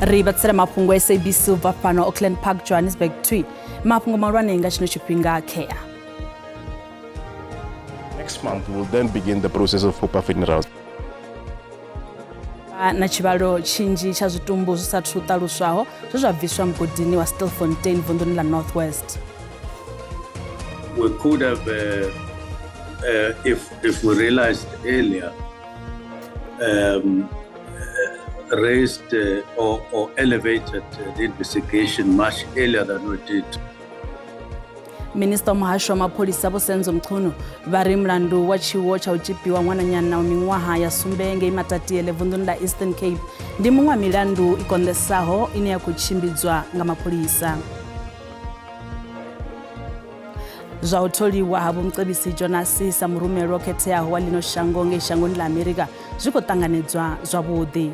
Ri vhatsela mafhungo SABC u bva fhano Auckland Park, Johannesburg 2. Mafhungo mahulwane nga tshino tshifhinga khea. Next month we'll then begin the process of proper funerals. Na tshivhalo tshinzhi tsha zwitumbu zwi sathu ṱaluswaho zwe zwa bviswa mugodini wa Stilfontein vunḓuni ḽa North West. We could have, if we realized earlier, raised or elevated the investigation much earlier than we did. Minista wa muhasho wa mapholisa Vho Senzo Mchunu vha ri mulandu wa tshiwo tsha u tshipiwa ṅwananyana wa miṅwaha ya sumbe ngei Matatiele vunḓuni ḽa Eastern Cape ndi muṅwe wa milandu i konḓesaho ine ya khou tshimbidzwa nga mapholisa. Zwa u tholiwa ha Vho Mcebisi Jonas sa murumelwa o khetheaho wa ḽino shango ngei shangoni ḽa Amerika zwi khou ṱanganedzwa zwavhuḓi.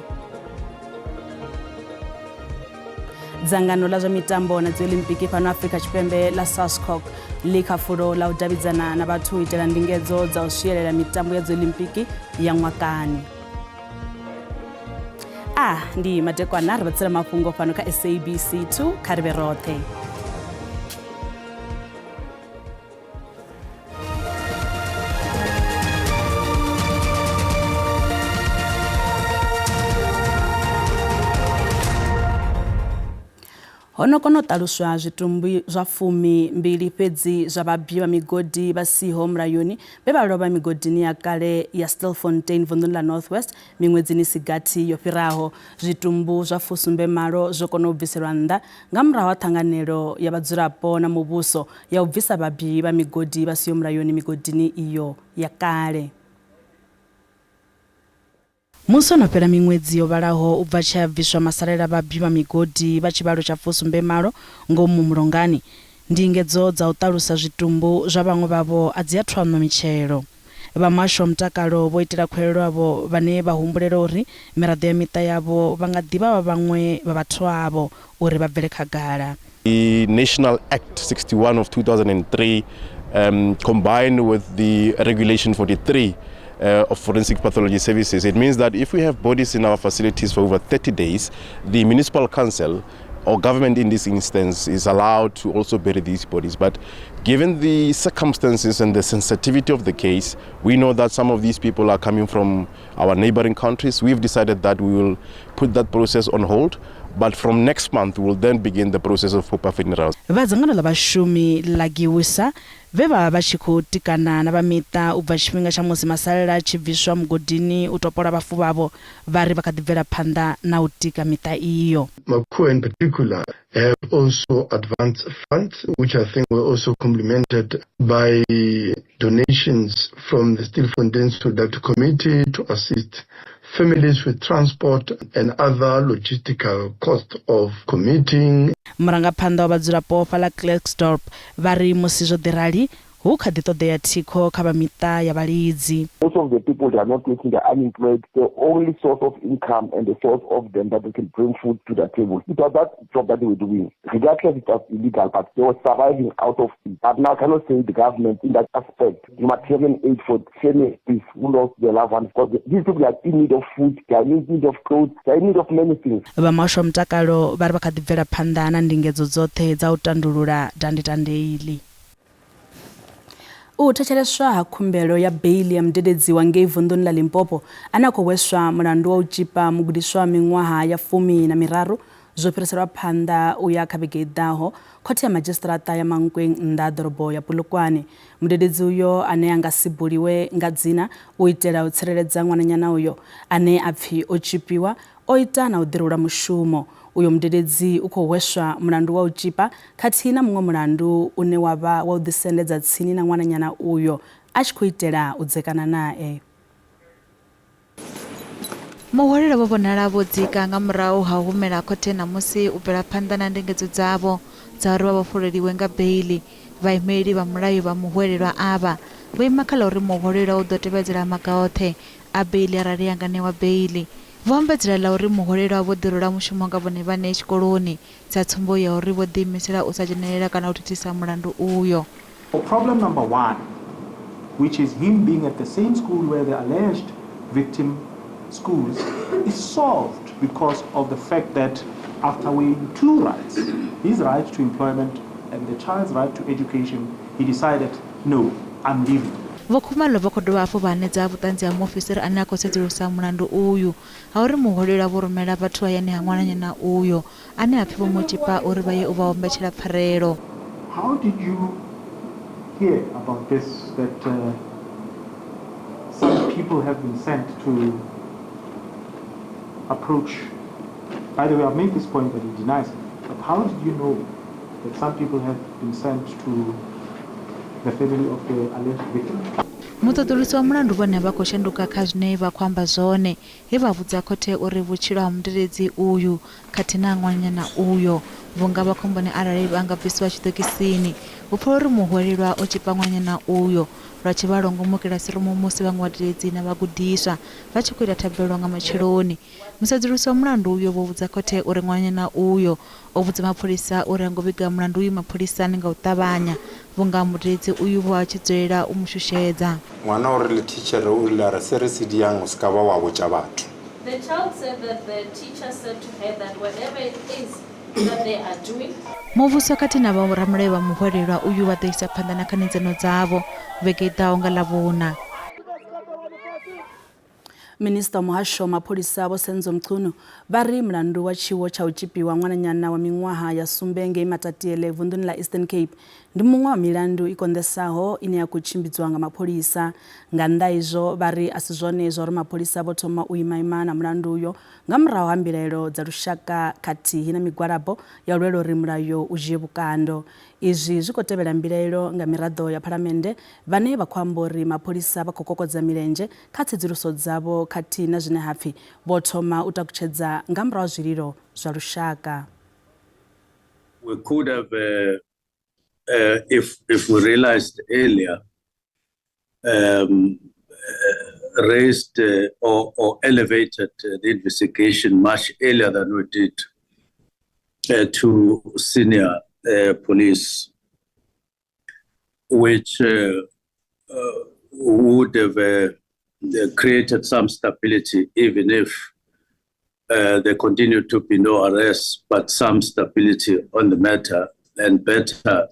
Dzangano ḽa zwa mitambo na dziolimpiki fhano Afrika Tshipembe ḽa SASCOC ḽi kha fulo ḽa u davhidzana na vhathu u itela ndingedzo dza u swielela mitambo ya dziolimpiki ya ṅwakani. A ndi madekwana ri vhatsela mafhungo fhano kha SABC 2 kha ri vhe roṱhe. Ho no kona u ṱaluswa zwitumbu zwa 12 fhedzi zwa vhabyi vha migodi vha siho mulayoni vhe vha lovha migodini ya kale ya Stilfontein vunḓuni ḽa North West miṅwedzini si gathi yo fhiraho. Zwitumbu zwa 78 zwo kona u bviselwa nnḓa nga murahu ha ṱhanganelo ya vhadzulapo na muvhuso ya u bvisa vhabyi vha migodi vha siho mulayoni migodini iyo ya kale. Musi ho no fhela miṅwedzi yo vhalaho u bva tshe ha bviswa masalela vhabyi vha migodi vha tshivhalo tsha 78 ngomu mulongani, ndingedzo dza u ṱalusa zwitumbu zwa vhaṅwe vhavho a dzi athu aṋwa mitshelo. Vha muhasho wa mutakalo vho itela khuwelelo avho vhane vha humbulela uri miraḓo ya miṱa yavho vha nga ḓi vha vha vhaṅwe vha vhathu avho uri vha bvele khagala. The National Act 61 of 2003 combined with the Regulation 43 of Forensic Pathology Services, it means that if we have bodies in our facilities for over 30 days, the municipal council or government in this instance is allowed to also bury these bodies. But given the circumstances and the sensitivity of the case, we know that some of these people are coming from our neighboring countries. We've decided that we will put that process on hold. But from next month, we'll then begin the process of proper funerals. Vha dzangano ḽa vhashumi ḽa GIWUSA vhe vha vha vha tshi khou tikana na vha miṱa u bva tshifhinga tsha musi masalela a tshi bviswa mugodini u topola vhafu vhavho, vha ri vha kha ḓi bvela phanḓa na u tika miṱa iyo. Makua in particular have also advanced funds, which I think were also complemented by donations from the Stilfontein Solidarity Committee to assist families with transport and other logistical costs of commuting. Murangaphanḓa wa vhadzulapo fhaḽa Klerksdorp vha ri musi zwo ḓi rali hu kha ḓi ṱoḓea thikho kha vha miṱa ya vhalidzi. Most of the people, they are not working, they are unemployed. The only source of income and the source of them that they can bring food to the table, it was that job that they were doing. Regardless, it was illegal, but they were surviving out of it. But now I cannot say the government in that aspect, humanitarian aid for families who lost their loved ones, because these people are in need of food, they are in need of clothes, they are in need of many things. Vha muhasho wa mutakalo vha ri vha kha ḓi bvela phanḓa na ndingedzo dzoṱhe dza u tandulula dandetande iḽi. U thetsheleswa ha khumbelo ya beili ya mudededzi wa ngei vunḓuni ḽa Limpopo ane a khou hweswa mulandu wa u tshipa mugudiswa wa miṅwaha ya 13 zwo fhiriselwa phanḓa u ya kha vhege i ḓaho khothe ya madzhisiṱiraṱa ya Mankweng nnḓa ha ḓorobo ya Polokwane. Mudededzi uyo ane a nga si buliwe nga dzina u itela u tsireledza ṅwananyana uyo ane a pfi o tshipiwa o ita na u ḓirula mushumo. Uyo mudededzi u khou hweswa mulandu wa u tshipa khathihi na muṅwe mulandu une wa vha wa u ḓisendedza tsini na ṅwananyana uyo a tshi khou itela u dzekana nae. Muhwelelwa vho vhonala vho dzika nga murahu ha u humela khothe ṋamusi u bvela phanḓa na ndingedzo dzavho dza uri vha vhofhololiwe nga beiḽi. Vhaimeleli vha mulayo vha muhwelelwa avha vho ima kha ḽa uri muhwelelwa u ḓo tevhedzela maga oṱhe a beiḽi arali a nga ṋewa beiḽi. Vho ambedzela ḽa uri muhwelelwa vho ḓirula mushumo nga vhone vhaṋe tshikoloni, sa tsumbo ya uri vho ḓiimisela u sa dzhenelela kana u thithisa mulandu uyo. Problem number one, which is him being at the same school where the alleged victim schools, is solved because of the fact that After weighing two rights, his right to employment and the child's right to education, he decided, no, I'm leaving. Vho Khumalo vha khou dovha hafhu vha hanedza vhuṱanzi ha muofisiri ane a khou sedzulusa mulandu uyu ha uri muhwelelwa vho rumela vhathu hayani ha ṅwananyana uyo ane a pfi Vho Motshipa uri vha ye u vha humbetshela pfarelo. How did you hear about this, that some people have been sent to approach? By the way, I've made this point that he denies it, but how did you know that some people have been sent to the family of the alleged victim? Muṱoḓulusi wa mulandu vhone vha khou shanduka kha zwine vha khou amba zwone, he vha vhudza khothe uri vhutshilo ha mudededzi uyu khathihi na ṅwananyana uyo vhu nga vha khomboni arali vha nga bvisiwa tshiṱokisini. Hu pfala uri muhwelelwa o tshipa ṅwananyana uyo lwa tshivhalo ngomu kilasirumu musi vhaṅwe vhadededzi na vhagudiswa vha tshi khou ita thabelo nga matsheloni. Musedzulusi wa mulandu uyo vho vhudza khothe uri ṅwananyana uyo o vhudza mapholisa uri ha ngo vhiga mulandu uyu mapholisani nga u ṱavhanya vhunga mudededzi uyu vho a tshi dzulela u mu shushedza. Ngwana o rile thitšhere o rile a re se re se diyang o se ka ba wa botša batho. The child said that the teacher said to her that whatever it is that they are doing. Muvhuso khathihi na vhoramulayo vha muhwelelwa uyu vha ḓo isa phanḓa na khanedzano dzavho vhege i ḓaho nga Ḽavhuṋa. Minisiṱa wa muhasho wa mapholisa Vho Senzo Mchunu vha ri mulandu wa tshiwo tsha u tshipiwa ṅwananyana wa miṅwaha ya sumbe ngei Matatiele vunḓuni ḽa Eastern Cape ndi muṅwe wa milandu i konḓesaho ine ya khou tshimbidzwa nga mapholisa. Nga nnḓa ha izwo, vha ri a si zwone zwa uri mapholisa vho thoma u ima-ima na mulandu uyo nga murahu ha mbilaelo dza lushaka khathihi na migwalabo ya u lwela uri mulayo u dzhie vhukando. Izwi zwi khou tevhela mbilaelo nga miraḓo ya phalamennde vhane vha khou amba uri mapholisa vha khou kokodza milenzhe kha tsedzuluso dzavho khathihi na zwine ha pfi vho thoma u takutshedza nga murahu ha zwililo zwa lushaka. We could have, if we realized earlier, raised or elevated the investigation much earlier than we did to senior police, which would have created some stability, even if there continued to be no arrests, but some stability on the matter and better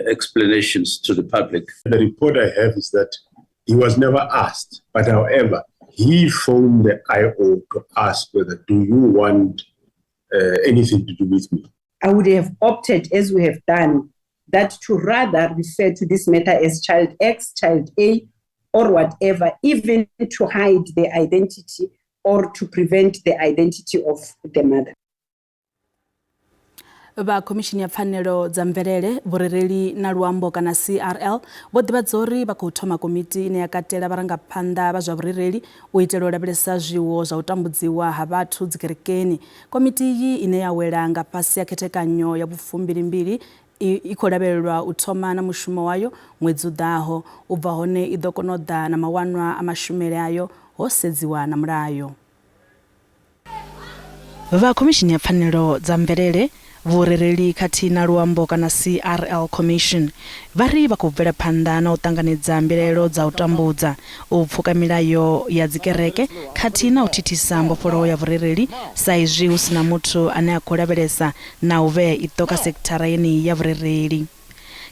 explanations to the public. The report I have is that he was never asked, but however, he phoned the IO to ask whether, do you want anything to do with me? I would have opted, as we have done, that to rather refer to this matter as Child X, Child A, or whatever, even to hide the identity or to prevent the identity of the mother. Vha Khomishini ya Pfanelo dza Mvelele, Vhurereli na Luambo kana CRL vho ḓivhadza uri vha khou thoma komiti ine ya katela vharangaphanḓa vha zwa vhurereli u itela u lavhelesa zwiwo zwa u tambudziwa ha vhathu dzikerekeni. Komiti iyi ine ya wela nga fhasi ha khethekanyo ya vhufumbilimbili i khou lavhelelwa u thoma na mushumo wayo ṅwedzi u ḓaho. U bva hone i ḓo kona u ḓa na mawanwa a mashumele ayo ho sedziwa na mulayo. Vha Khomishini ya Pfanelo dza Mvelele, Vhurereli khathihi na Luambo kana CRL Commission vha ri vha khou bvela phanḓa na u ṱanganedza mbilaelo dza u tambudza, u pfuka milayo ya dzikereke khathihi na u thithisa mbofholowo ya vhurereli sa izwi hu si na muthu ane a khou lavhelesa na u vhea iṱo kha sekithara yeneyi ya vhurereli.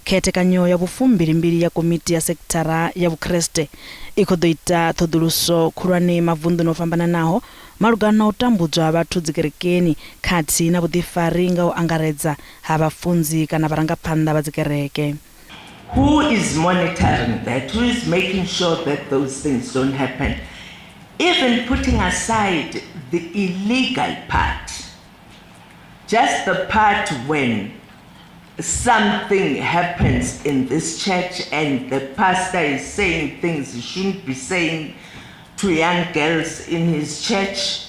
Khethekanyo ya vhufumbilimbili ya Komiti ya Sekithara ya Vhukriste i khou ḓo ita ṱhoḓuluso khulwane mavunḓuni o fhambananaho malugana na u tambudzwa ha vhathu dzikerekeni khathihi na vhuḓifari nga u angaredza ha vhafunzi kana vharangaphanḓa vha dzikereke. Who is monitoring that? Who is making sure that those things don't happen? Even putting aside the illegal part, just the part when something happens in this church and the pastor is saying things he shouldn't be saying to young girls in his church.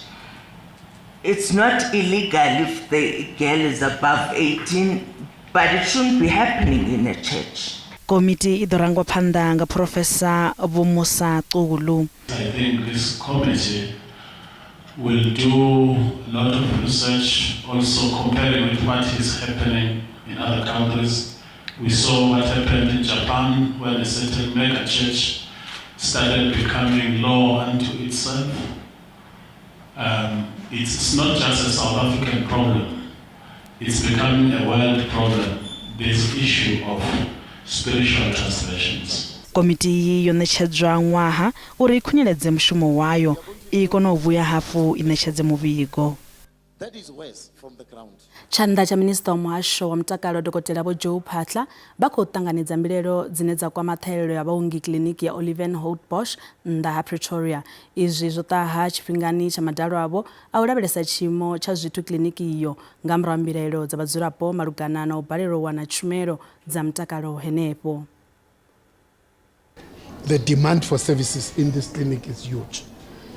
It's not illegal if the girl is above 18, but it shouldn't be happening in a church. Komiti i ḓo rangwa phanḓa nga Phurofesa Vho Musa Xulu. I think this committee will do a lot of research, also comparing with what is happening in other countries. We saw what happened in Japan when a certain mega church started becoming law unto itself. It's not just a South African problem, it's becoming a world problem, this issue of spiritual transgressions. Komiti iyi yo ṋetshedzwa ṅwaha uri i khunyeledze mushumo wayo, i kone u vhuya hafhu i ṋetshedze muvhigo. That is worse from the ground. Tshanḓa tsha minisiṱa wa muhasho wa mutakalo Dokotela Vho Joe Phaahla vha khou ṱanganedza mbilaelo dzine dza kwama ṱhahelelo ya vhaongi kiḽiniki ya Olivenhoutbosch nnḓa ha Pretoria. Izwi zwo ṱaha tshifhingani tsha madalo avho a u lavhelesa tshiimo tsha zwithu kiḽiniki iyo nga murahu ha mbilaelo dza vhadzulapo malugana na u balelwa u wana tshumelo dza mutakalo henefho. The demand for services in this clinic is huge.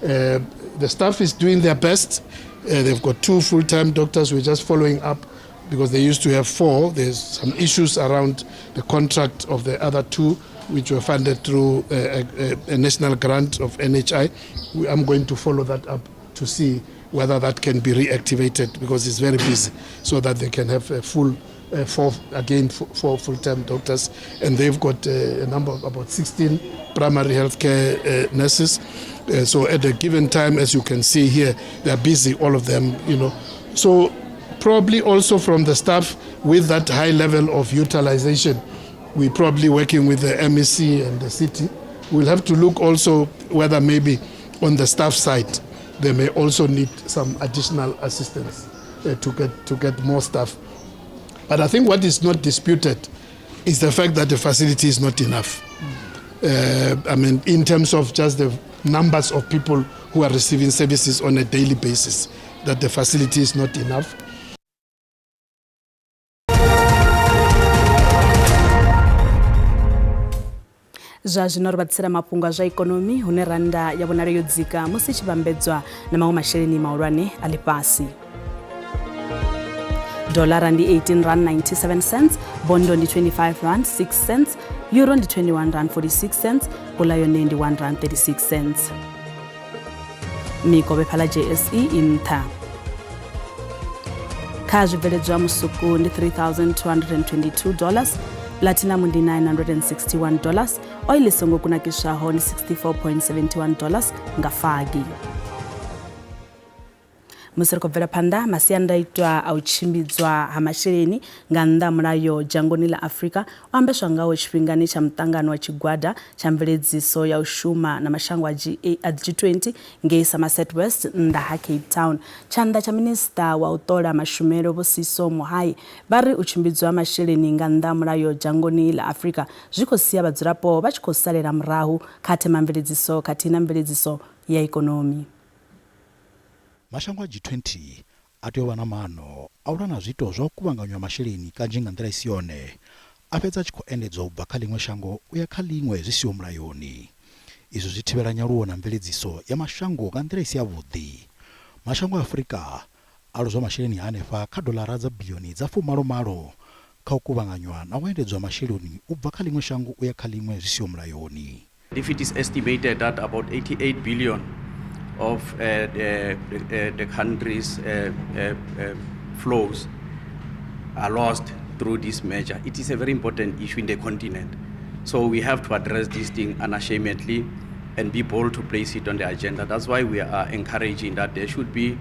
The staff is doing their best. They've got 2 full-time doctors. We're just following up because they used to have 4. There's some issues around the contract of the other 2, which were funded through a national grant of NHI. I'm going to follow that up to see whether that can be reactivated, because it's very busy, so that they can have a full 4 full-time doctors, and they've got a number of about 16 primary healthcare nurses. So at a given time, as you can see here, they're busy, all of them, you know. So probably also from the staff, with that high level of utilization, we're probably working with the MEC and the city. We'll have to look also whether maybe on the staff side, they may also need some additional assistance to get more staff. But I think what is not disputed is the fact that the facility is not enough. In terms of just the numbers of people who are receiving services on a daily basis, that the facility is not enough. Zwa zwino ri vha ḓisela mafhungo a zwa ikonomi hune randa ya vhonala yo dzika musi i tshi vhambedzwa na maṅwe masheleni mahulwane a ḽifhasi. Dollara ndi 18 rand 97 cents, bondo ndi 25 rand 6 cents, euro ndi 21 rand 46 cents, pula yone ndi 1 rand 36 cents. Mikovhe fhala JSE i nṱha. Kha zwibveledzwa musuku ndi $3,222, platinum ndi $961, oil i songo kunakiswaho ndi $64.71 nga fagi. Musi ri khou bvela phanḓa, masiandaitwa a u tshimbidzwa ha masheleni nga nnḓa ha mulayo dzhangoni ḽa Afrika o ambeswa ngaho tshifhingani tsha muṱangano wa tshigwada tsha mveledziso ya u shuma na mashango a G20 ngei Somerset West nnḓa ha Cape Town. Tshanḓa tsha minisiṱa wa u ṱola mashumele Vho Siso Mogae vha ri u tshimbidzwa ha masheleni nga nnḓa ha mulayo dzhangoni ḽa Afrika zwi khou sia vhadzulapo vha tshi khou salela murahu kha themamveledziso khathihi na mveledziso ya ikonomi. Mashango a G20 a tea u vha na maano a u lwa na zwiito zwa u kuvhanganywa masheleni kanzhi nga nḓila i si yone, a fhedza a tshi khou endedzwa u bva kha ḽiṅwe shango u ya kha ḽiṅwe zwi siho mulayoni. Izwi zwi thivhela nyaluwo na mveledziso ya mashango nga nḓila i si yavhuḓi. Mashango a Afrika a lozwa masheleni a hanefha kha doḽara dza biḽioni dza fumalomalo kha u kuvhanganywa na u endedzwa masheleni u bva kha ḽiṅwe shango u ya kha ḽiṅwe zwi siho mulayoni. If it is estimated that about 88 billion of the country's flows are lost through this measure, it is a very important issue in the continent. So we have to address this thing unashamedly and be bold to place it on the agenda. That's why we are encouraging that there should be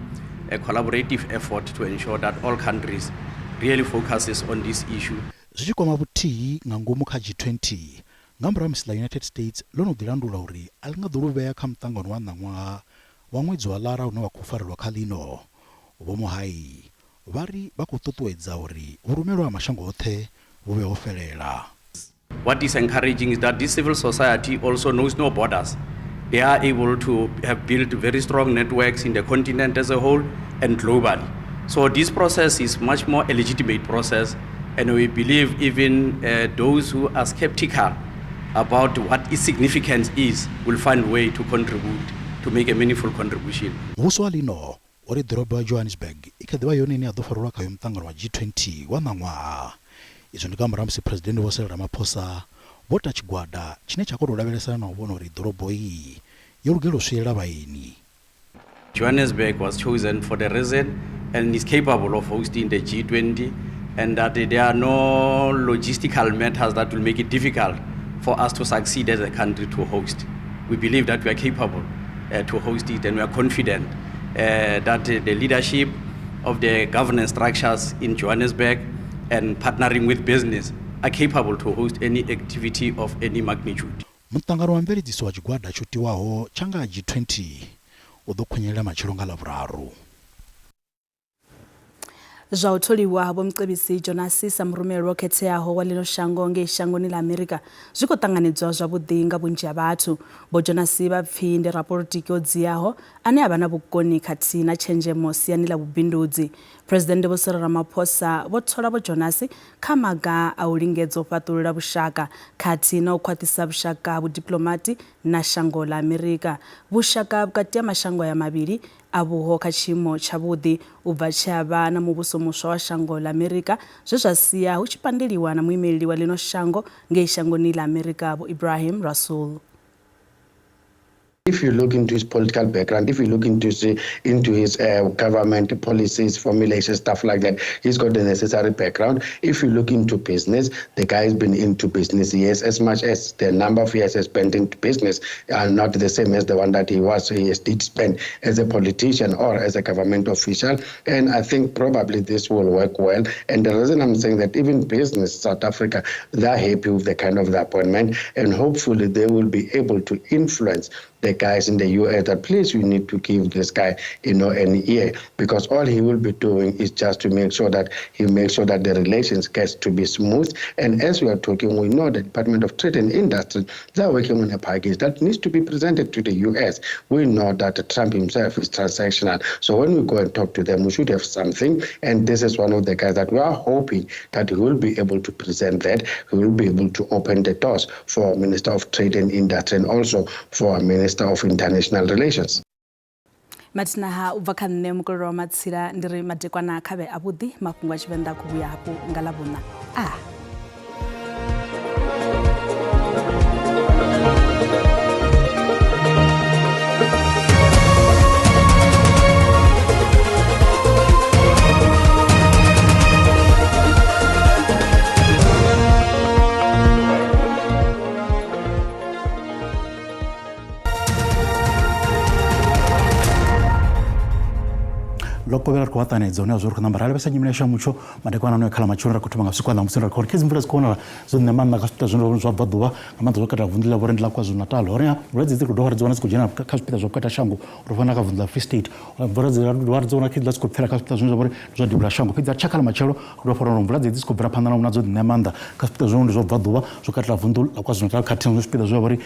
a collaborative effort to ensure that all countries really focuses on this issue. Zwi tshi kwama vhuthihi nga ngomu kha G20, nga murahu ha musi ḽa United States ḽo no ḓi landula uri a ḽi nga ḓo lu vhea kha muṱangano wa ṋaṅwaha wa ṅwedzi wa Lara une wa khou farelwa kha ḽino, Vho Mogae vha ri vha khou ṱuṱuwedza uri vhurumelwa ha mashango oṱhe vhu vhe ho fhelela. What is encouraging is that this civil society also knows no borders. They are able to have built very strong networks in the continent as a whole and globally. So this process is much more a legitimate process, and we believe even those who are skeptical about what its significance is will find a way to contribute, to make a meaningful contribution. Muvhuso wa ḽino uri ḓorobo ya Johannesburg i kha ḓi vha yone ine ya ḓo farelwa khayo muṱangano wa G20 wa ṋaṅwaha. Izwi ndi nga murahu ha musi Phresidennde Vho Cyril Ramaphosa vho ta tshigwada tshine tsha khou tou lavhelesana na u vhona uri ḓorobo iyi yo lugela u swielela vhaeni. Johannesburg was chosen for the reason and is capable of hosting the G20, and that there are no logistical matters that will make it difficult for us to succeed as a country to host. We believe that we are capable to host it, and we are confident that the leadership of the governance structures in Johannesburg and partnering with business are capable to host any activity of any magnitude. Muṱangano wa mveledziso wa tshigwada tsho tiwaho tsha nga G20 u ḓo khunyelela matshelo nga Ḽavhuraru. Zwa u tholiwa ha Vho Mcebisi Jonasi sa murumelwa o khetheaho wa ḽino shango ngei shangoni ḽa Amerika zwi khou ṱanganedzwa zwavhuḓi nga vhunzhi ha vhathu. Vho Jonasi vha pfi ndi rapolitiki o dziaho ane a vha na vhukoni khathihi na tshenzhemo siani ḽa vhubindudzi. Phresidennde Vho Cyril Ramaphosa vho thola Vho Jonasi kha maga a u lingedza u fhaṱulula vhushaka khathihi na u khwaṱhisa vhushaka ha vhudiplomati na shango ḽa Amerika. Vhushaka vhukati ha mashango aya mavhili a vhuho kha tshiimo tshavhuḓi u bva tshe ha vha na muvhuso muswa wa shango ḽa Amerika zwe zwa sia hu tshi pandeliwa na muimeleli wa ḽino shango ngei shangoni ḽa Amerika Vho Ebrahim Rasool. If you look into his political background, if you look into his, into his government policies, formulations, stuff like that, he's got the necessary background. If you look into business, the guy's been into business years, as much as the number of years he spent into business are not the same as the one that he was, he did spend as a politician or as a government official. And I think probably this will work well. And the reason I'm saying that even business South Africa, they're happy with the kind of the appointment, and hopefully they will be able to influence the guys in the US that please, you need to give this guy, you know, an ear, because all he will be doing is just to make sure that he makes sure that the relations gets to be smooth. And as we are talking, we know the Department of Trade and Industry, they're working on a package that needs to be presented to the US. We know that Trump himself is transactional. So when we go and talk to them, we should have something. And this is one of the guys that we are hoping that he will be able to present that. He will be able to open the doors for Minister of Trade and Industry and also for Minister of International Relations. Mathinaha u bva kha nṋe mukololo wa matsila ndi ri madekwana kha vhe avhuḓi mafhungo a Tshivenḓa khou vhuya hafhu nga Ḽavhuṋa. A. Ḽo kovhela ri khou vha ṱanedza hune ha zwa uri khou namba ra lavhelesa nyimele yashu ya mutsho madekwana ano khala matshelo ra khou thoma nga vhusiku ha ṋamusi ra khou uri khedzi mvula dzi khou vhonala dzo ṋea maanḓa kha zwipiḓa zwine zwa bva ḓuvha nga maanḓa zwo katela vunḓu ḽa vhori ndi ḽa KwaZulu Natal honeha mvula dzedzi ri khou dovha ra dzi wana dzi khou dzhena kha zwipiḓa zwa vhukati ha shango ro fana kha vunḓu ḽa Free State mvula dzi ra dovha ra dzi wana khedzi dzi khou pfela kha zwipiḓa zwine zwa vhori ndi zwa devhula shango fhedzi a tshakha ḽa matshelo ri dovha fara mvula dzedzi dzi khou bvela phanḓa na dzo ṋea maanḓa kha zwipiḓa zwine ndi zwa bva ḓuvha zwo katela vunḓu ḽa KwaZulu Natal khathihi na zwipiḓa zwine zwa vhori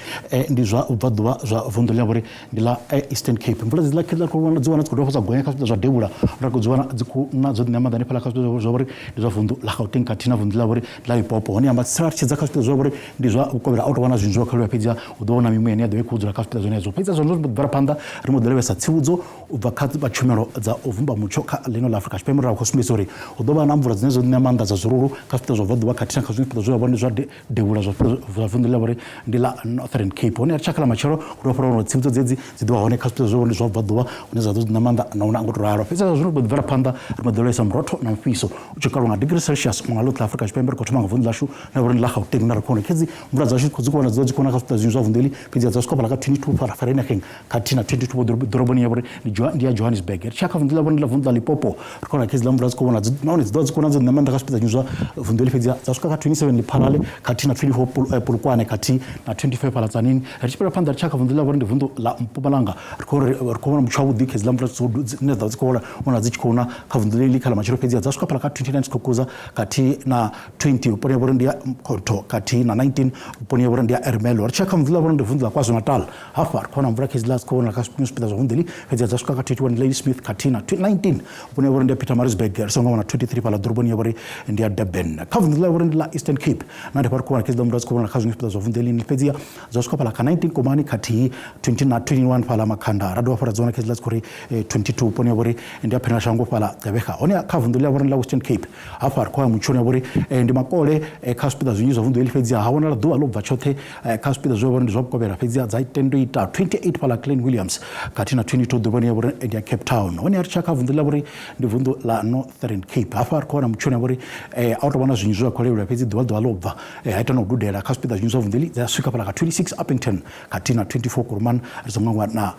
ndi zwa bva ḓuvha zwa vunḓu ḽine vhori ndi ḽa Eastern Cape mvula dzi ḽa khedzi khou vhona dzi wana dzi khou dovha dza gonya kha zwipiḓa zwa devhula ra khou dzi wana dzi khou na dzo ṋea maanḓa hanefhaḽa kha zwipiḓa zwa vhori ndi zwa vunḓu ḽa Gauteng khathihi na vunḓu ḽa vhori ḽa Limpopo hone amba tsira tshi dza kha zwipiḓa zwa vhori ndi zwa vhukovhela a u tou vha na zwinzhi zwa khaluwa fhedzi u ḓo wana mimuya ine ya ḓo vha i khou dzula kha zwipiḓa zwenezwo fhedzi zwa zwo bvela phanḓa ri mbo ḓi lavhelesa tsivhudzo u bva kha vha tshumelo dza u vhumba mutsho kha ḽino ḽa Afrika Tshipembe ra khou sumbedzisa uri hu ḓo vha na mvula dzine dzo ṋea maanḓa dza zwirulu kha zwipiḓa zwa bvaḓuvha khathihi na kha zwiṅwe zwipiḓa zwe zwa vha ndi zwa devhula zwa vunḓu ḽa vhori ndi ḽa Northern Cape hone ri tshakha ḽa matshelo hu ḓo fhela uri tsivhudzo dzedzi dzi ḓo vha hone kha zwipiḓa zwe ndi zwa bvaḓuvha hune zwa ḓo ṋea maanḓa na hune a ngo tou ralo fhedzi zwa zwino ḓo bvela phanḓa ri mbo ḓi lavhelesa murotho na mufhiso u tshi kalwa nga degree Celsius nga ḽoṱhe ḽa Afrika Tshipembe ri khou thoma nga vunḓu ḽashu na vhori ndi ḽa Gauteng na ri khou khedzi mvula dzashu dzi khou vhona dzi khou na kha zwipiḓa zwinzhi zwa vunḓu heḽi fhedzi dza swika fhaḽa kha 22 fhaḽa Vereeniging khathihi na 22 ḓoroboni ya vhori ndi ya Johannesburg ri tshi ya kha vunḓu ḽa vhori ndi ḽa vunḓu ḽa Limpopo ri khou wana khedzi ḽa mvula dzi khou vhona nahone dzi ḓovha dzi khou na dzo ṋea maanḓa kha zwipiḓa zwinzhi zwa vunḓu heḽi fhedzi dza swika kha 27 Lephalale khathihi na 24 Polokwane khathihi na 25 fhaḽa Tzaneen ri tshi fhira phanḓa ri tshi ya kha vunḓu ḽa vhori ndi vunḓu ḽa Mpumalanga ri khou ri khou vhona mutsho wavhuḓi khedzi ḽa mvula dzine dza vha dzi khou vhona dzi tshi khou na kha vunḓu ḽeḽi kha ḽa matshelo fhedzi dza swika fhaḽa kha 29 Skukuza khathihi na 20 vhuponi ya vhori ndi ya Mkhonto khathihi na 19 vhuponi ya vhori ndi ya Ermelo ri tshi ya kha vunḓu ḽa vhori ndi vunḓu ḽa KwaZulu-Natal hafha ri khou wana mvula khedzi ḽa dzi khou vhonala kha zwipiḓa zwa vunḓu heḽi fhedzi dza swika kha 21 Ladysmith khathihi na 19 vhuponi ya vhori ndi ya Pietermaritzburg ri songo wana 23 fhaḽa ḓoroboni ya vhori ndi ya Durban kha vunḓu ḽa vhori ndi ḽa Eastern Cape na hanefha ri khou wana khedzi ḽa mvula dzi khou vhonala kha zwiṅwe zwipiḓa zwa vunḓu heḽi fhedzi dza swika fhaḽa kha 19 Komani khathihi 20 na 21 fhaḽa Makhanda ra dovha hafhu ra dzi wana khedzi ḽa dzi khou ri 22 vhuponi ya vhori ndi ya phenashango fhaḽa Gqeberha. Hone kha vunḓu ḽa vhori ḽa Western Cape hafha ri khou ya mutshoni ya vhori ndi makole kha zwipiḓa zwinzhi zwa vunḓu heḽi, fhedziha ha vhonala ḓuvha ḽo bva tshoṱhe kha zwipiḓa zwe vhori ndi zwa vhukovhela, fhedziha dza tendo ita 28 fhaḽa Clan Williams khathihi na 22 ḓoroboni ya vhori ndi ya Cape Town. Hone ri tshi ya kha vunḓu ḽa vhori ndi vunḓu ḽa Northern Cape hafha ri khou wana mutshoni ya vhori a u tou vha na zwinzhi zwe zwa khou levhelwa, fhedzi ḓuvha ḓuvha ḽo bva ha ita na u dudela kha zwipiḓa zwinzhi zwa vunḓu heḽi, dza swika fhaḽa kha 26 Upington khathihi na 24 Kuruman, ri songo hangwa na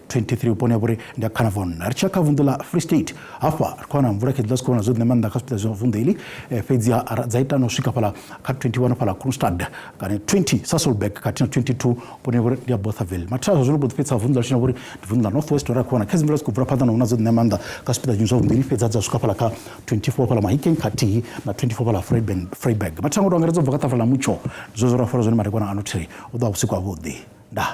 23 vhuponi ha vhori ndi ya Carnarvon. Ri tshi ya kha vunḓu ḽa Free State hafha ri khou wana mvula khedziḽa dzi khou vhona dzo ṋe maanḓa kha zwipiḓa zwa vunḓu heḽi, fhedzi dza ita na u swika fhaḽa kha 21 fhaḽa Kroonstad kana 20 Sasolburg khathihi na 22 vhuponi ha vhori ndi ya Bothaville. Mathada zwa zwino mbo ḓi fhedzisa vunḓu ḽashu na vhori ndi vunḓu ḽa North West, ra khou wana khedzi mvula dzi khou bvela phanḓa na u na dzo ṋe maanḓa kha zwipiḓa zwinzhi zwa vunḓu heḽi, fhedzi dza swika fhaḽa kha 24 fhaḽa Mahikeng khathihi na 24 fhaḽa Vryburg. Mathada ngo to angaredza u bva kha ṱafula ḽa mutsho ndi zwone zwo ra fara zwone madekwana ano thiri u ḓo vha vhusiku havhuḓi. Ndaa.